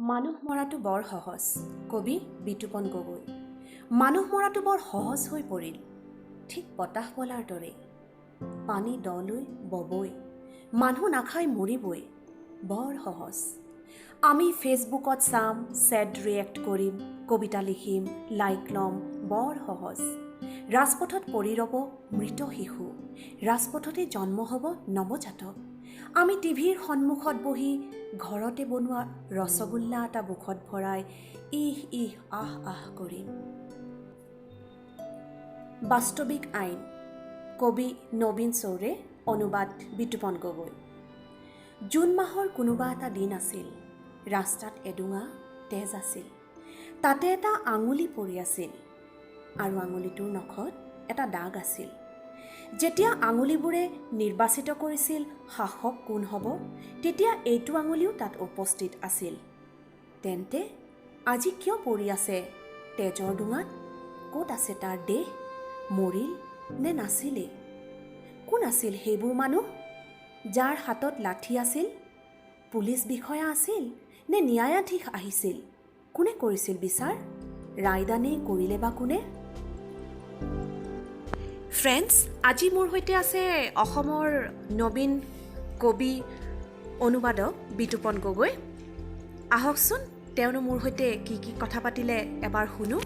মানুহ মৰাটো বৰ সহজ। কবি বিতুপন গগৈ। মানুহ মৰাটো বৰ সহজ হৈ পৰিল, ঠিক বতাহ বলাৰ দৰে। পানী দলৈ ববই, মানুহ নাখাই মৰিবই, বৰ সহজ। আমি ফেচবুকত চাম, ছেড ৰিয়েক্ট কৰিম, কবিতা লিখিম, লাইক ল'ম, বৰ সহজ। ৰাজপথত পৰি ৰ'ব মৃত শিশু, ৰাজপথতে জন্ম হ'ব নৱজাতক। আমি টিভিৰ সন্মুখত বহি ঘৰতে বনোৱা ৰসগোল্লা এটা মুখত ভৰাই ইহ ইহ আহ আহ কৰিম। বাস্তৱিক আইন, কবি নবীন চৌৰে, অনুবাদ বিতুপন গগৈ। জুন মাহৰ কোনোবা এটা দিন আছিল, ৰাস্তাত এডোঙা তেজ আছিল, তাতে এটা আঙুলি পৰি আছিল আৰু আঙুলিটোৰ নখত এটা দাগ আছিল। যেতিয়া আঙুলিবোৰে নিৰ্বাচিত কৰিছিল শাসক কোন হ'ব, তেতিয়া এইটো আঙুলিও তাত উপস্থিত আছিল। তেন্তে আজি কিয় পৰি আছে তেজৰ ডোঙাত? ক'ত আছে তাৰ দেহ? মৰিল নে নাছিলেই? কোন আছিল সেইবোৰ মানুহ যাৰ হাতত লাঠি আছিল? পুলিচ বিষয়া আছিল নে ন্যায়াধীশ আহিছিল? কোনে কৰিছিল বিচাৰ? ৰায়দানেই কৰিলে বা কোনে? ফ্ৰেণ্ডছ, আজি মোৰ সৈতে আছে অসমৰ নবীন কবি অনুবাদক বিতুপন গগৈ। আহকচোন, তেওঁনো মোৰ সৈতে কি কি কথা পাতিলে এবাৰ শুনো।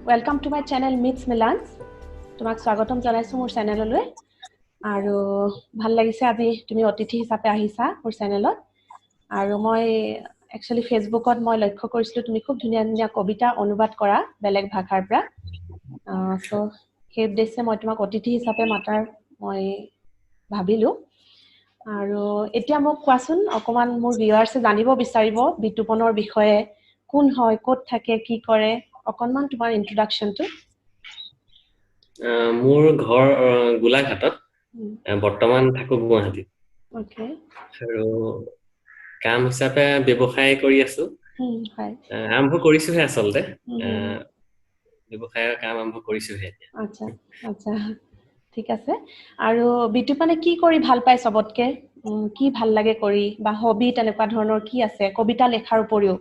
Welcome to my channel myths মিলান্স। তোমাক স্বাগতম জনাইছোঁ মোৰ চেনেললৈ, আৰু ভাল লাগিছে আজি তুমি অতিথি হিচাপে আহিছা মোৰ চেনেলত। আৰু মই একচুৱেলি ফেচবুকত মই লক্ষ্য কৰিছিলোঁ তুমি খুব ধুনীয়া ধুনীয়া কবিতা অনুবাদ কৰা বেলেগ ভাষাৰ পৰা। চ' সেই উদ্দেশ্যে মই তোমাক অতিথি হিচাপে মাতাৰ মই ভাবিলোঁ। আৰু এতিয়া মোক কোৱাচোন অকণমান, মোৰ ভিউৱাৰ্ছে জানিব বিচাৰিব বিতুপনৰ বিষয়ে, কোন হয়, ক'ত থাকে, কি কৰে, অকণমান তোমাৰ ইন্ট্ৰডাকশ্যনটো। মোৰ ঘৰ গোলাঘাটত, বৰ্তমান থাকো গুৱাহাটীত। আৰু কাম হিচাপে ব্যৱসায় কৰি আছো, আৰম্ভ কৰিছোহে, আচলতে ব্যৱসায়ৰ কাম আৰম্ভ কৰিছোহে এতিয়া। আচ্ছা আচ্ছা, ঠিক আছে। আৰু বিতুপনে কি কৰি ভাল পায় চবতকে? কি ভাল লাগে কৰি, বা হবি তেনেকুৱা ধৰণৰ কি আছে কবিতা লেখাৰ উপৰিও?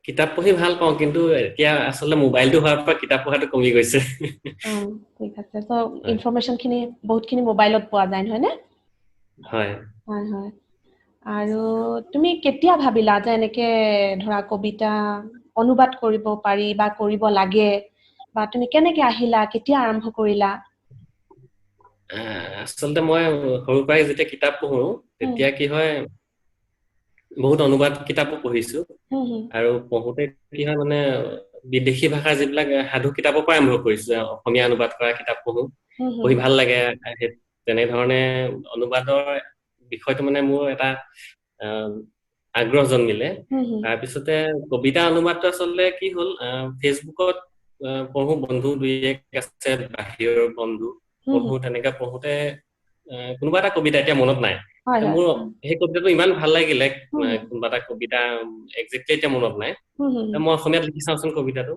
কিতাপ পঢ়ি ভাল পাওঁ, কিন্তু এতিয়া আচলতে মোবাইলটো হোৱাৰ পৰা কিতাপ পঢ়াটো কমি গৈছে। ঠিক আছে। ত' ইনফৰমেশ্যন খিনি বহুতখিনি মোবাইলত পোৱা যায়, নহয়নে? হয় হয় হয়। আৰু তুমি কেতিয়া ভাবিলা যে এনেকে ধৰা কবিতা অনুবাদ কৰিব পাৰি বা কৰিব লাগে, বা তুমি কেনেকে আহিলা, কেতিয়া আৰম্ভ কৰিলা? আচলতে মই সৰুৰ পৰাই যেতিয়া কিতাপ পঢ়ো তেতিয়া কি হয়, বহুত অনুবাদ কিতাপো পঢ়িছো, আৰু পঢ়োতে কি হয় মানে বিদেশী ভাষাৰ যিবিলাক সাধু কিতাপৰ পৰা আৰম্ভ কৰিছো, অসমীয়া অনুবাদ কৰা কিতাপ পঢ়ো, পঢ়ি ভাল লাগে। তেনেধৰণে অনুবাদৰ বিষয়টো মানে মোৰ এটা আগ্ৰহ জন্মিলে। তাৰপিছতে কবিতা অনুবাদটো আচলতে কি হ'ল, ফেচবুকত পঢ়ো, বন্ধু দুই এক আছে বাহিৰৰ বন্ধু, পঢ়ো, তেনেকে পঢ়োতে কোনোবা এটা কবিতা এতিয়া মনত নাই মোৰ, সেই কবিতাটো ইমান ভাল লাগিলে, কোনোবা এটা কবিতা একজেক্টলি এতিয়া মনত নাই, মই অসমীয়াত লিখি চাওঁচোন কবিতাটো।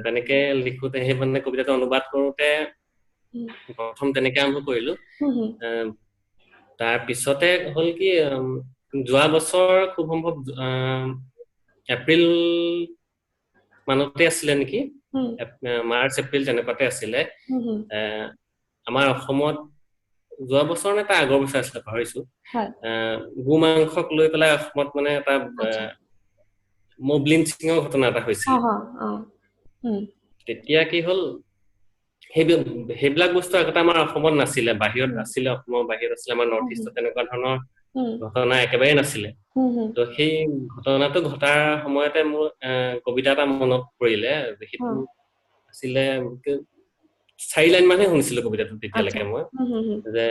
তেনেকে লিখোতে সেই মানে কবিতাটো অনুবাদ কৰোতে প্ৰথম তেনেকে আৰম্ভ কৰিলো। তাৰ পিছতে হ'ল কি, যোৱা বছৰ খুব সম্ভৱ এপ্ৰিল মানতে আছিলে নেকি, মাৰ্চ এপ্ৰিল তেনেকুৱাতে আছিলে, আমাৰ অসমত যোৱা বছৰ নে তাৰ আগৰ বছৰ আছিলে পাহৰিছো, গো মাংসক লৈ পেলাই অসমত মানে এটা মব লিঞ্চিঙৰ ঘটনা এটা হৈছিল। তেতিয়া কি হ'ল, সেইবিলাক বস্তু আগতে আমাৰ অসমত নাছিলে, বাহিৰত আছিলে, অসমৰ বাহিৰত আছিলে, আমাৰ নৰ্থ ইষ্টত তেনেকুৱা ধৰণৰ ঘটনা একেবাৰে নাছিলে। ত' সেই ঘটনাটো ঘটাৰ সময়তে মোৰ কবিতা এটা মনত পৰিলে, সেইটো আছিলে 4 লাইন মানহে শুনিছিলো কবিতাটো তেতিয়ালৈকে মই। যে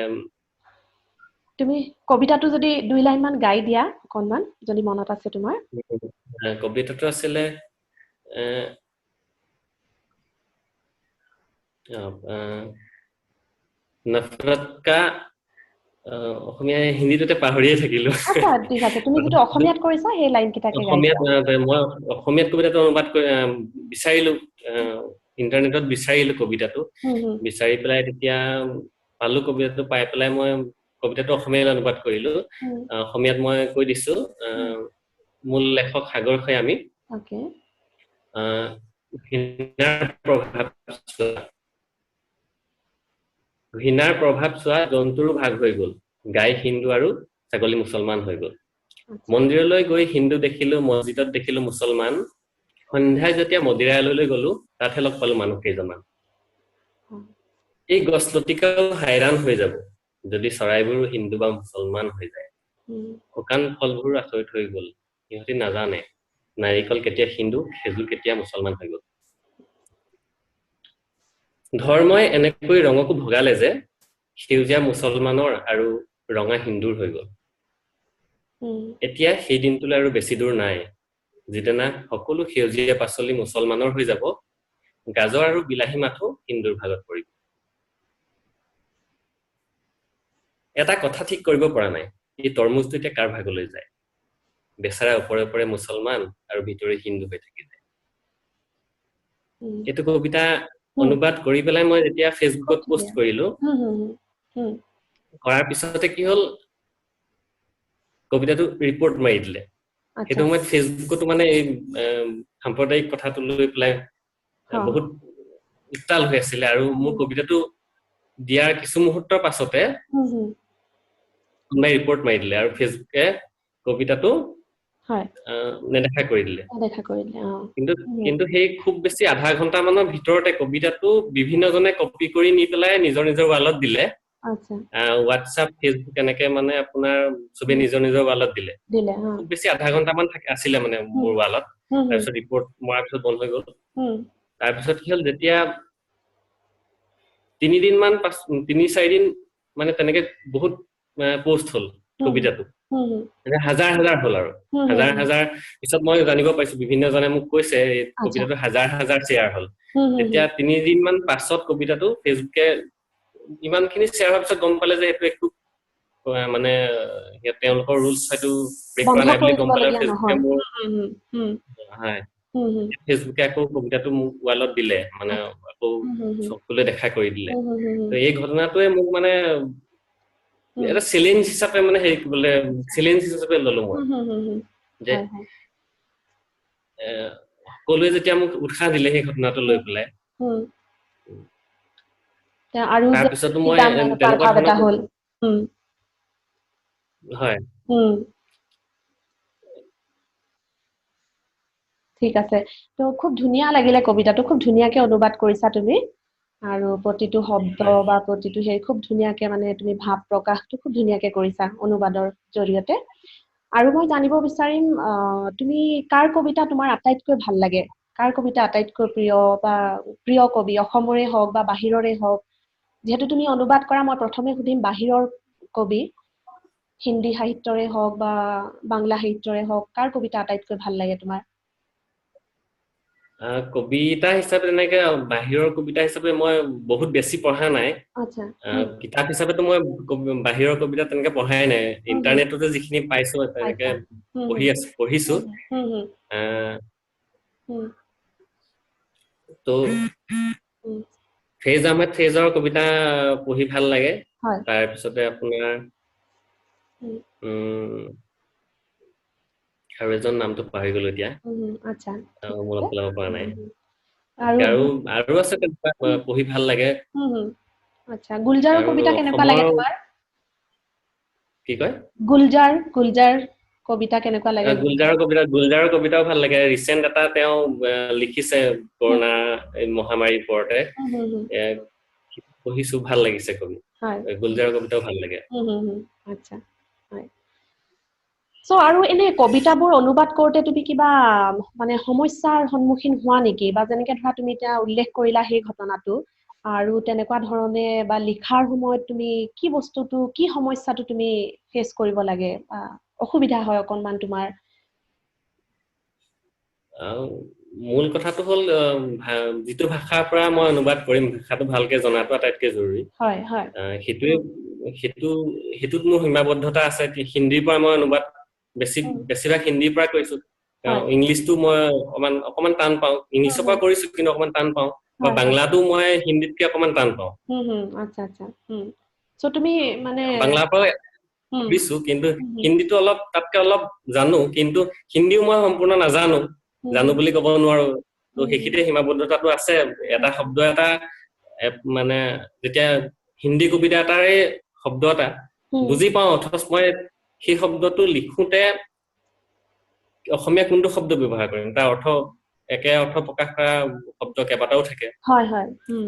তুমি কবিতাটো যদি 2 লাইন মান গাই দিয়া অকনমান, যদি মনত আছে তোমাৰ। কবিতাটো আছিলে নফৰত কা, অসমীয়া হিন্দীটোতে পাহৰিয়ে থাকিলো। ঠিক আছে, তুমি যিটো অসমীয়াত কৰিছা সেই লাইন কেইটাকে গাই। অসমীয়াত মই অসমীয়াত কবিতাটো অনুবাদ বিচাৰিলো, ইণ্টাৰনেটত বিচাৰিলো কবিতাটো, বিচাৰি পেলাই তেতিয়া পালো, কবিতাটো পাই পেলাই মই কবিতাটো অসমীয়ালৈ অনুবাদ কৰিলো। অসমীয়াত মই কৈ দিছো, মূল লেখক সাগৰ খয়ামী। ঘৃণাৰ প্ৰভাৱ চোৱা, ঘৃণাৰ প্ৰভাৱ চোৱা জন্তুৰো ভাগ হৈ গ'ল, গাই হিন্দু আৰু ছাগলী মুছলমান হৈ গ'ল। মন্দিৰলৈ গৈ হিন্দু দেখিলো, মছজিদত দেখিলো মুছলমান, সন্ধ্যাই যেতিয়া মদিৰালয়লৈ গলো তাতহে লগ পালো মানুহ কেইজনমান। এই গছ লতিকাও হাইৰাণ হৈ যাব যদি চৰাইবোৰো হিন্দু বা মুছলমান হৈ যায়। শুকান ফলবোৰো আচৰিত হৈ গ'ল, সিহঁতি নাজানে নাৰিকল কেতিয়া হিন্দু, খেজুৰ কেতিয়া মুছলমান হৈ গ'ল। ধৰ্মই এনেকৈ ৰঙকো ভগালে যে সেউজীয়া মুছলমানৰ আৰু ৰঙা হিন্দুৰ হৈ গ'ল। এতিয়া সেই দিনটোলৈ আৰু বেছি দূৰ নাই যিদিনা সকলো সেউজীয়া পাচলি মুছলমানৰ হৈ যাব, গাজৰ আৰু বিলাহী মাথো হিন্দুৰ ভাগত পৰিব। এটা কথা ঠিক কৰিব পৰা নাই, এই তৰমুজটো এতিয়া কাৰ ভাগলৈ যায়? বেচেৰা ওপৰে ওপৰে মুছলমান আৰু ভিতৰে হিন্দু হৈ থাকি যায়। এইটো কবিতা অনুবাদ কৰি পেলাই মই যেতিয়া ফেচবুকত পোষ্ট কৰিলো, কৰাৰ পিছতে কি হ'ল, কবিতাটো ৰিপৰ্ট মাৰি দিলে। সেইটো সময়ত ফেচবুকতো মানে এই সাম্প্ৰদায়িক কথাটো লৈ পেলাই বহুত উত্তাল হৈ আছিলে, আৰু মোৰ কবিতাটো দিয়াৰ কিছু মুহূৰ্তৰ পাছতে কোনোবাই ৰিপৰ্ট মাৰি দিলে আৰু ফেচবুকে কবিতাটো নেদেখা কৰি দিলে। কিন্তু কিন্তু সেই খুব বেছি আধা ঘন্টা মানৰ ভিতৰতে কবিতাটো বিভিন্নজনে কপি কৰি নি পেলাই নিজৰ নিজৰ ৱালত দিলে। হোৱাটছআপ, ফেচবুক এনেকে মানে আপোনাৰ চবে নিজৰ নিজৰ ৱালত দিলে। খুব বেছি আধা ঘন্টা মান আছিলে মানে মোৰ ৱালত। তাৰপিছত ৰিপৰ্ট মৰাৰ পিছত বন্ধ হৈ গ'ল। তাৰপিছত কি হ'ল, যেতিয়া তিনিদিন মান 3-4 দিন মানে তেনেকে বহুত পোষ্ট হ'ল কবিতাটো, হাজাৰ হাজাৰ হ'ল, আৰু হাজাৰ হাজাৰ পিছত মই জানিব পাৰিছো, বিভিন্নজনে মোক কৈছে এই কবিতাটো হাজাৰ হাজাৰ শ্বেয়াৰ হ'ল। তেতিয়া 3 দিন মান পাছত কবিতাটো ফেচবুকে ইমানখিনি শ্বেয়াৰ হোৱাৰ পিছত গম পালে যে সেইটো একো মানে তেওঁলোকৰ ৰুলছ হয়তো ব্ৰেক কৰা নাই বুলি গম পালে। ফেচবুকে মোৰ হয় ফেচবুকে আকৌ কবিতাটো মোক ৱালত দিলে, মানে আকৌ সকলোৱে দেখা কৰি দিলে। ত এই ঘটনাটোৱে মোক মানে এটা চেলেঞ্জ হিচাপে মানে হেৰি বোলে চেলেঞ্জ হিচাপে ললো মই, যে সকলোৱে যেতিয়া মোক উৎসাহ দিলে সেই ঘটনাটো লৈ পেলাই, তাৰপিছতো মই তেনেকুৱা ধৰণৰ হয়। ঠিক আছে, তো খুব ধুনীয়া লাগিলে কবিতাটো, খুব ধুনীয়াকে অনুবাদ কৰিছা তুমি, আৰু প্ৰতিটো শব্দ বা প্ৰতিটো হেৰি খুব ধুনীয়াকে মানে তুমি ভাৱ প্ৰকাশটো খুব ধুনীয়াকে কৰিছা অনুবাদৰ জৰিয়তে। আৰু মই জানিব বিচাৰিম, তুমি কাৰ কবিতা তোমাৰ আটাইতকৈ ভাল লাগে, কাৰ কবিতা আটাইতকৈ প্ৰিয় বা প্ৰিয় কবি, অসমৰে হওক বা বাহিৰৰে হওক? যিহেতু তুমি অনুবাদ কৰা, মই প্ৰথমে সুধিম বাহিৰৰ কবি, হিন্দী সাহিত্যৰে হওক বা বাংলা সাহিত্যৰে হওক, কাৰ কবিতা আটাইতকৈ ভাল লাগে তোমাৰ? কবিতা হিচাপে তেনেকে বাহিৰৰ কবিতা হিচাপে মই বহুত বেছি পঢ়া নাই। কিতাপ হিচাপেতো মই বাহিৰৰ কবিতা তেনেকে পঢ়াই নাই, ইণ্টাৰনেটতে যিখিনি পাইছো তেনেকে পঢ়ি আছো, পঢ়িছো। ত' ফেইজ আহমেদ ফেইজৰ কবিতা পঢ়ি ভাল লাগে। তাৰপিছতে আপোনাৰ আৰু এজন নামটো পাহৰি গলো এতিয়া, মনত পেলাব পৰা নাই। আৰু আৰু আছে তেনেকুৱা পঢ়ি ভাল লাগে। আচ্ছা, গুলজাৰৰ কবিতা কেনেকুৱা লাগে তোমাৰ? কি কয়? গুলজাৰ, গুলজাৰ কবিতা কেনেকুৱা লাগে? গুলজাৰৰ কবিতা, গুলজাৰৰ কবিতাও ভাল লাগে। ৰিচেণ্ট এটা তেওঁ লিখিছে কৰোণা মহামাৰীৰ ওপৰতে, পঢ়িছো, ভাল লাগিছে কবি। গুলজাৰৰ কবিতাও ভাল লাগে। আচ্ছা, হয়। চ' আৰু এনে কবিতাবোৰ অনুবাদ কৰোঁতে তুমি কিবা মানে সমস্যাৰ সন্মুখীন হোৱা নেকি? বা যেনেকে ধৰা তুমি এতিয়া উল্লেখ কৰিলা সেই ঘটনাটো, আৰু তেনেকুৱা ধৰণে বা লিখাৰ সময়ত তুমি কি বস্তুটো, কি সমস্যাটো তুমি ফেচ কৰিব লাগে বা অসুবিধা হয় অকণমান তোমাৰ? মূল কথাটো হ'ল যিটো ভাষাৰ পৰা মই অনুবাদ কৰিম ভাষাটো ভালকে জনাটো আটাইতকৈ জৰুৰী। সেইটোৱে সেইটোত মোৰ সীমাবদ্ধতা আছে। হিন্দীৰ পৰা মই অনুবাদ বেছিভাগ হিন্দীৰ পৰা কৰিছো। ইংলিছটো মই অকমান টান পাওঁ, ইংলিছৰ পৰা কৰিছো কিন্তু অকমান টান পাওঁ, বা বাংলাটো মই হিন্দীতকে অকমান টান পাওঁ। চ' তুমি মানে বাংলাৰ পৰা কৰিছো, কিন্তু হিন্দীটো অলপ তাতকে অলপ জানো, কিন্তু হিন্দীও মই সম্পূৰ্ণ নাজানো, জানো বুলি ক'ব নোৱাৰো। ত' সেইখিনিতে সীমাবদ্ধতাটো আছে। এটা শব্দ এটা মানে যেতিয়া হিন্দী কবিতা এটাৰে শব্দ এটা বুজি পাওঁ, অথচ মই সেই শব্দটো লিখোতে অসমীয়া কোনটো শব্দ ব্যৱহাৰ কৰিম, তাৰ অৰ্থ একে অৰ্থ প্ৰকাশ কৰা শব্দ কেইবাটাও থাকে,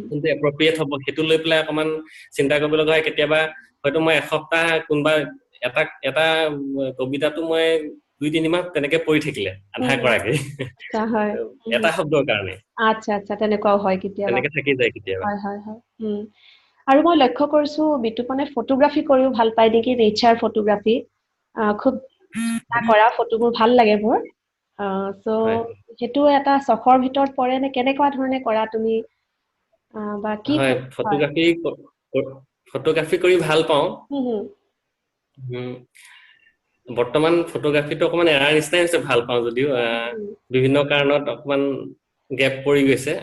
কোনটো এপ্ৰপ্ৰিয়েট হ'ব সেইটো লৈ পেলাই অকমান চিন্তা কৰিব লগা হয়। কেতিয়াবা হয়তো মই এসপ্তাহ কোনোবা এটা এটা কবিতাটো মই 2-3 মাহ তেনেকে পঢ়ি থাকিলে আধা কৰাকে এটা শব্দৰ কাৰণে। আচ্ছা আচ্ছা, তেনেকুৱাও হয় কেতিয়াবা, তেনেকে থাকি যায় কেতিয়াবা। হয় হয় হয়। আৰু মই লক্ষ্য কৰিছো বিতুপনে ফটোগ্ৰাফী কৰিও ভাল পায় নেকি, নেচাৰ ফটোগ্ৰাফী খুব কৰা ফটোবোৰ ভাল লাগে মোৰ। চ' সেইটো এটা চখৰ ভিতৰত পৰে নে, কেনেকুৱা ধৰণে কৰা তুমি বা কি? হয়, ফটোগ্ৰাফী কৰি ভাল পাওঁ। বৰ্তমান ফটোগ্ৰাফীটো অকমান এৰাৰ নিচিনাই হৈছে, ভাল পাওঁ যদিও বিভিন্ন কাৰণত অকমান গেপ পৰি গৈছে।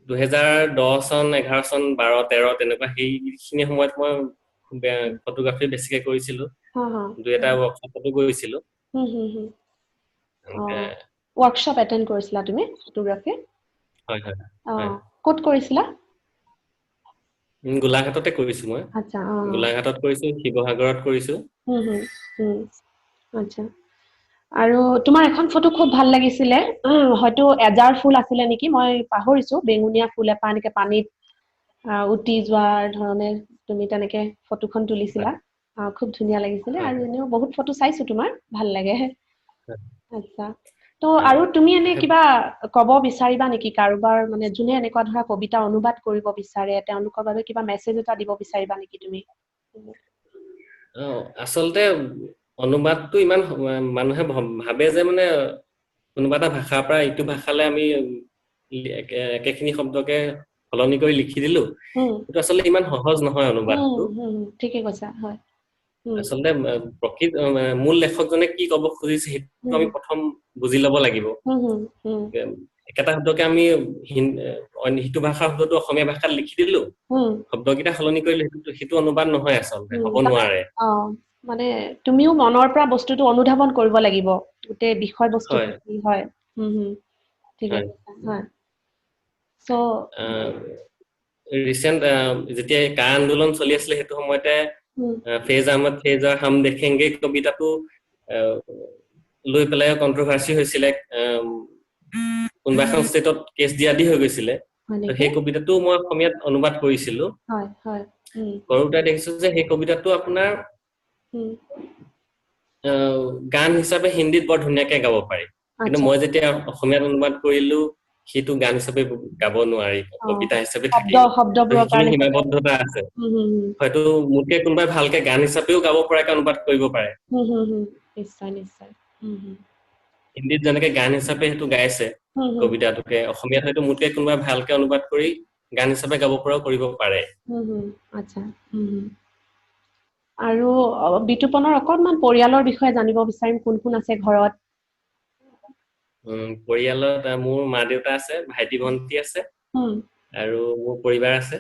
2010 চন, 11 চন, 12, 13 তেনেকুৱা সেইখিনি সময়ত মই ফটোগ্ৰাফী বেছিকে কৰিছিলো, দুই এটা ৱৰ্কশ্বপতো গৈছিলো। ৱৰ্কশ্বপ এটেণ্ড কৰিছিলা তুমি ফটোগ্ৰাফী? হয় হয়। ক'ত কৰিছিলা? গোলাঘাটতে কৰিছো মই। গোলাঘাটত কৰিছো, শিৱসাগৰত কৰিছো। আচ্ছা, আৰু তোমাৰ এখন ফটো খুব ভাল লাগিছিলে, হয়তো এজাৰ ফুল আছিলে নেকি, মই পাহৰিছো, বেঙুনীয়া ফুল এপাহ এনেকে পানীত উটি যোৱাৰ ধৰণে তুমি তেনেকে ফটোখন তুলিছিলা, খুব ধুনীয়া লাগিছিলে। আৰু এনেও বহুত ফটো চাইছো তোমাৰ, ভাল লাগে। আচ্ছা, তো আৰু তুমি এনে কিবা ক'ব বিচাৰিবা নেকি কাৰোবাৰ, মানে যোনে এনেকুৱা ধৰা কবিতা অনুবাদ কৰিব বিচাৰে, তেওঁলোকৰ বাবে কিবা মেছেজ এটা দিব বিচাৰিবা নেকি তুমি? আচলতে অনুবাদটো ইমান মানুহে ভাবে যে মানে কোনোবা এটা ভাষাৰ পৰা ইটো ভাষালৈ আমি একেখিনি শব্দকে সলনি কৰি লিখি দিলো, সেইটো আচলতে ইমান সহজ নহয় অনুবাদটো। ঠিকে কৈছা, হয়। আচলতে প্ৰকৃত মূল লেখকজনে কি ক'ব খুজিছে সেইটো আমি প্ৰথম বুজি ল'ব লাগিব। একেটা শব্দকে আমি সিটো ভাষাৰ শব্দটো অসমীয়া ভাষাত লিখি দিলো, শব্দকেইটা সলনি কৰিলো, সেইটো অনুবাদ নহয়, আচলতে হ'ব নোৱাৰে। মানে তুমিও মনৰ পৰা বস্তুটো অনুধাৱন কৰিব লাগিব, গোটেই বিষয়বস্তু কি হয়। ঠিক আছে, হয়। চ' ৰিচেণ্ট যেতিয়া কা আন্দোলন চলি আছিলে সেইটো সময়তে ফেজ আহমদ ফেজৰ হাম দেখেংগে কবিতাটো লৈ পেলাই কণ্ট্ৰভাৰ্চি হৈছিলে, কোনোবা এখন ষ্টেটত কেছ দিয়া দি হৈ গৈছিলে। সেই কবিতাটো মই অসমীয়াত অনুবাদ কৰিছিলো। কৰোঁতে দেখিছো যে সেই কবিতাটো আপোনাৰ গান হিচাপে হিন্দীত বৰ ধুনীয়াকে গাব পাৰি, কিন্তু মই যেতিয়া অসমীয়াত অনুবাদ কৰিলো সেইটো গান হিচাপে গাব নোৱাৰি, কবিতা হিচাপে সীমাবদ্ধতা আছে। হয়তো মোতকে কোনোবাই ভালকে গান হিচাপেও গাব পৰাকে অনুবাদ কৰিব পাৰে। হিন্দীত যেনেকে গান হিচাপে সেইটো গাইছে কবিতাটোকে, অসমীয়াত হয়তো মোতকে কোনোবাই ভালকে অনুবাদ কৰি গান হিচাপে গাব পৰাও কৰিব পাৰে। আচ্ছা, আৰু বিতুপনৰ অকণমান পৰিয়ালৰ বিষয়ে জানিব বিচাৰিম, কোন কোন আছে ঘৰত? পৰিয়ালত মোৰ মা দেউতা আছে, ভাইটি ভন্টি আছে, আৰু মোৰ পৰিবাৰ আছে।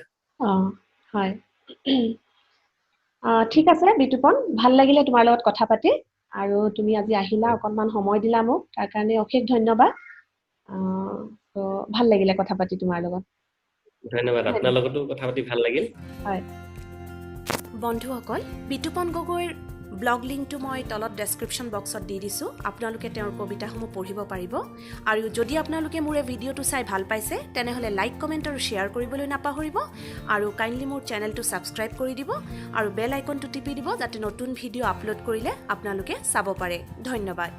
হয়, ঠিক আছে বিতুপন, ভাল লাগিলে তোমাৰ লগত কথা পাতি, আৰু তুমি আজি আহিলা, অকণমান সময় দিলা মোক, তাৰ কাৰণে অশেষ ধন্যবাদ। ভাল লাগিলে কথা পাতি তোমাৰ লগত। ধন্যবাদ, আপোনাৰ লগতো কথা পাতি ভাল লাগিল। হয় বন্ধুসকল, বিতুপন গগৈৰ ব্লগ লিংকটো মই তলত ডেছক্ৰিপশ্যন বক্সত দি দিছোঁ, আপোনালোকে তেওঁৰ কবিতাসমূহ পঢ়িব পাৰিব। আৰু যদি আপোনালোকে মোৰ এই ভিডিঅ'টো চাই ভাল পাইছে তেনেহ'লে লাইক, কমেণ্ট আৰু শ্বেয়াৰ কৰিবলৈ নাপাহৰিব, আৰু কাইণ্ডলি মোৰ চেনেলটো ছাবস্ক্ৰাইব কৰি দিব আৰু বেল আইকনটো টিপি দিব, যাতে নতুন ভিডিঅ' আপলোড কৰিলে আপোনালোকে চাব পাৰে। ধন্যবাদ।